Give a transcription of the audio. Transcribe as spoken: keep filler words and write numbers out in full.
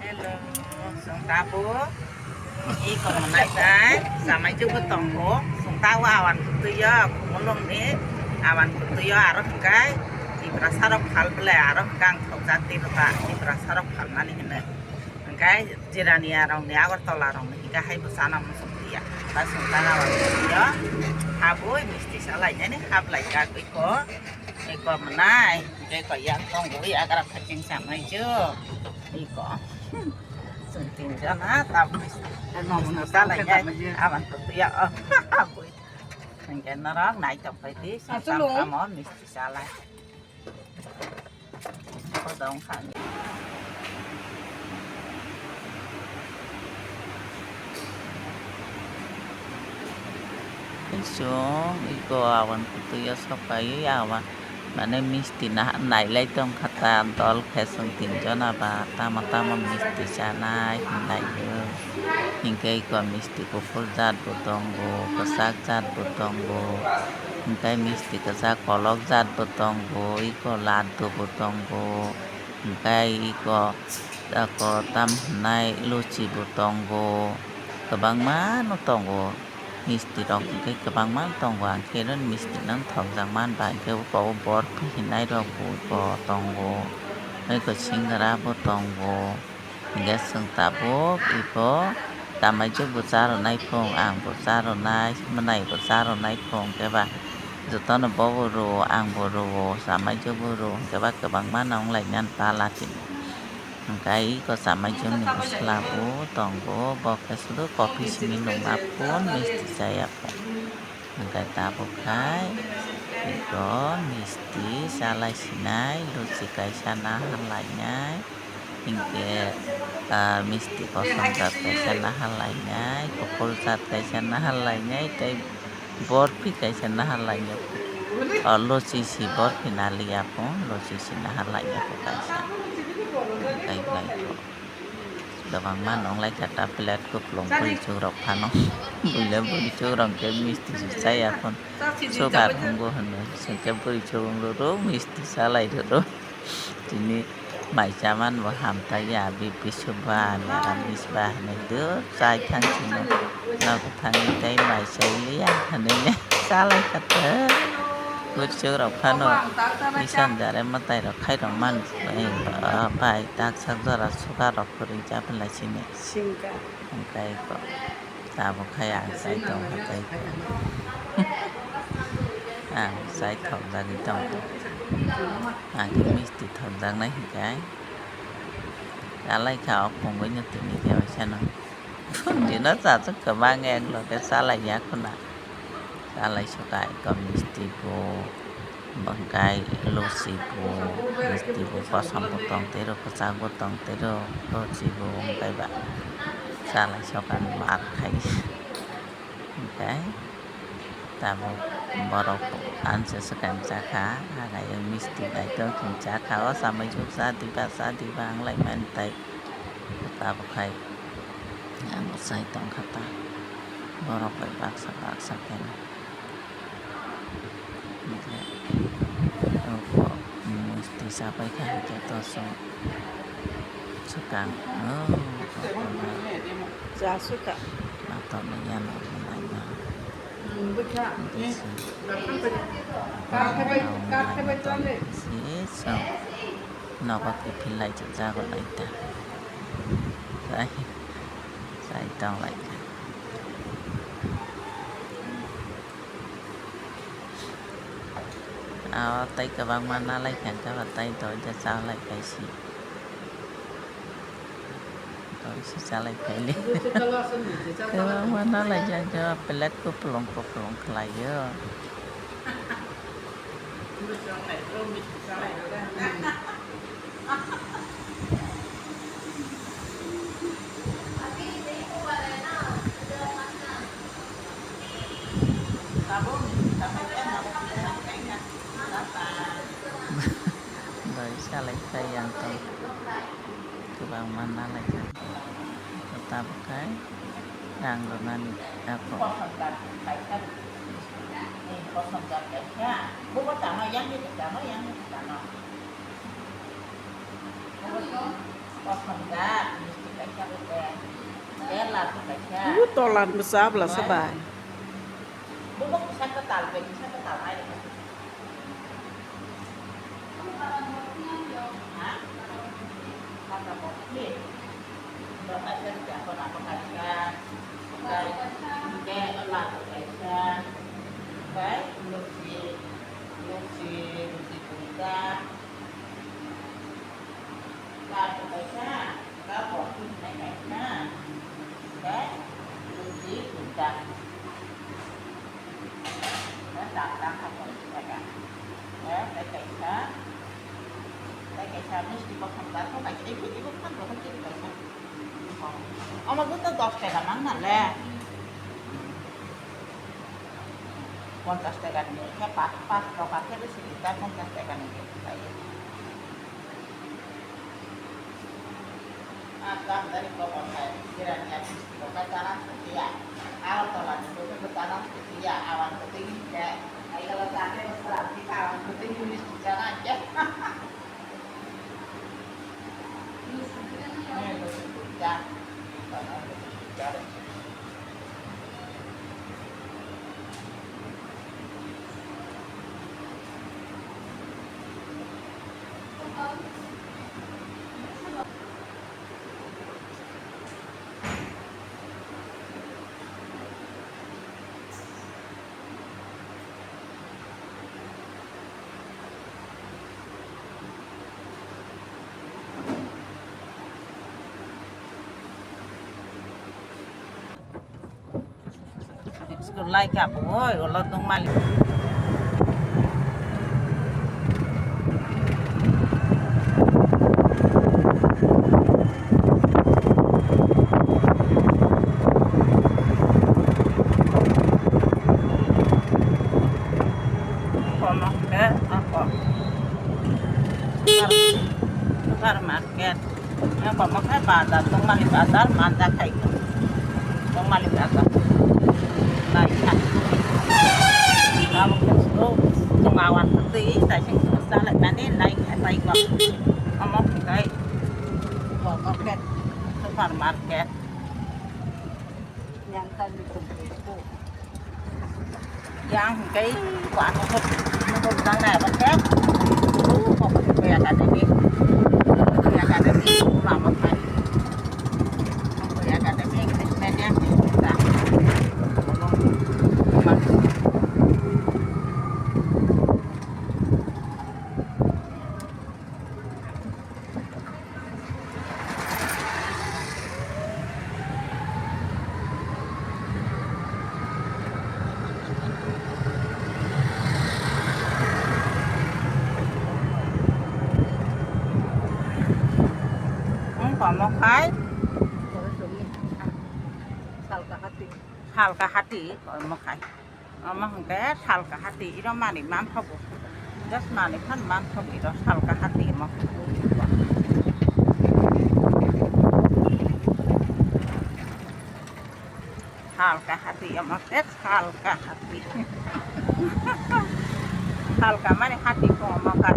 Hello, chwng tabuk iko mwnai bai chamai jwkbo tongo. Chwng tabuk awan kwtwio, khumulwngni awan kwtwio aro hwnkhe Tiprasarok phal belai aro hwnkhe ang thokjak tei bwkha Tiprasarok phalmani hwnwi. Hwnkhe Jirania rokni Agartala rokni hwnkhe haibo chana muchung ya. Ba chwng tabuk awan kwtwio habwi misti salainani hablai jak iko. Iko mwnai, iko yang tongo, yagra phating chamai jo. Iko. Chwng tin jona, tabuk misti. Misti salai jai. Aman to ya. Hingke norok nai tong pai di. Amo misti salai. Kodong kha. Chwng iko awan kwtwio sokai awan mane misti nailai tongkha ta dol khe chwng tinjona ba tamo tamo misti chanai hinlaio. Hinkhe iko misti kuphur jat bo tongo, kwchak jat bo tongo, hinkhe misti kwchak kolok jat bo tongo, iko laddu bo tongo, hinkhe iko Tako tam hwnai luchi bo tongo, kwbangma no tongo. Misti rok hwnkhe kwbangma tongo, ang khe misti no thokjak man ba, hwnkhe abo borfi hwnai rok bo tongo, tei singra bo tongo. Hwnkhe chwng tabuk iko chamai jwk bo cha rwnai phung, ang bo cha rwnai, mwnai bo cha rwnai phung, hwnkhe ba jotono bobo rwo, ang bo rwo, chamai jwk bo rwo, hwnkhe ba kwbangma no wng lai nani pala tini. Hwnkhe iko chamai jwkni bwsla bo tongo, bo khe sudu coffee simi nungma phun misti chaya phun. Hwnkhe tabuk khai iko misti chalai sinai, luchi kaisa naha lainai, hinkhe, ah, misti kosom jat kaisa naha lainai, kuphur jat kaisa naha lainai, tei Borfi kaisa naha lainai. O luchi si borfi naliya po, luchi si naha lainai po kaisa. Kai bai po. Kwbangma nonglai kha ta plate kuplung bwrwi chukrok phano. Buila bwrwi chukrok khe misti si chaya phano. Sugar hwngo hwnwi. Chwng khe bwrwi chukrok rw rw misti salai rw rw. Tini Mai chaman bo hamtai ya, B P suba, meramis ba hinui do, chai thang sino, nogo thangwi tei mai chai liya hinui le chalai kha ta. Bwrwi chuk rok phano isan jare mwtai rok khai rok man bai tak sak jora sugar rok kwrwi cha phalai sini. Hwnkhe ko. Tabuk khai ang chai tong kha tei. Ang chai thokjagwi tong kha. Ang khe misti thokjaknai hwnkhe. Chalai kha o pungui no tini khe waisa no. Dino chachuk kwbang ek loge chalai ya khuna. Chalai suka eko misti bo. Bwngkai luchi bo, misti bo, kosom bo tong tei rw, kwchak bo tong tei rw, luchi bo wngkai ba chalai sokan mar khai. Hwnkhe tabuk borok anse swkang chakha, hagai misti bai tongthung chakha, o chamai jwk cha diba, cha diba wng lai mani tai. Tabuk khai ang bo chai tongkha ta, borok bai baksa baksa khe. Hwnkhe abo misti chapai kha hwnkhe to chwng swkang, oh, kotorma. Cha swkang. Natok ni yanok naima. Hmm, bwkha. Hwnkhe chwng. Kar khe bai, kar khe bai tong. Si chwng. Nogo kiphil lai chwk jago lai ta. Chai, chai tong lai kha. Aro tei kwbangma nalai kha, hwnkhe ba tei doida chalai khai si. Doisa chalai khai le. Kwbangma nalai kha, hwnkhe ba plate kuplung kuplung khlai o. Bai salai kha yang tong kwbangma nalai kha tabuk khai rang rwnani ako. Kosom jak, misti U tolan bwsa bwla se bai. Labu kaisa, labu kaisa, tei luchi duita. Tei tang tang kha tong saka. Tei kaisa, tei kaisa misti kosom da, tei kaisa, tei kaisa, tei kaisa. Omo joto dos taka mang na le. Ponchas taka ni khe pas, pas taka khe bisi rijak, ponchas taka ni khe khlai. Ah, dam dari kokon hai, Jirania misti kokai chana sutiya. Agartala ni kokai chana sutiya, awan kokai ni khe. Aigala chakhe sara, tika awan kokai ni misti chana khe. School lai ka bo oi, ulo tong mali. Kono ke ako. Supermarket. Yang kono ke bazar, tongmali bazar, manja khai. Tongmali bazar. Lai khai. Abo ke so, tong awan tei, tai sing sa lai mani, lai khai pai ko. Omo khai. Kono ke supermarket. Yang hingke ko ano ko nang na ba ke. Ko ko ko ya ka de ni. Ko ya ka de ni ma ma kai. Ko ya ka de ni English medium ni ta. Wng komo khai. Salka hati. Salka hati komo khai. Omo hwnkhe salka hati, iro manwi manthogo. Just manwi phano manthogo iro salka hati omo. Salka hati omo khe salka hati. Salka mani hati khe omo kha.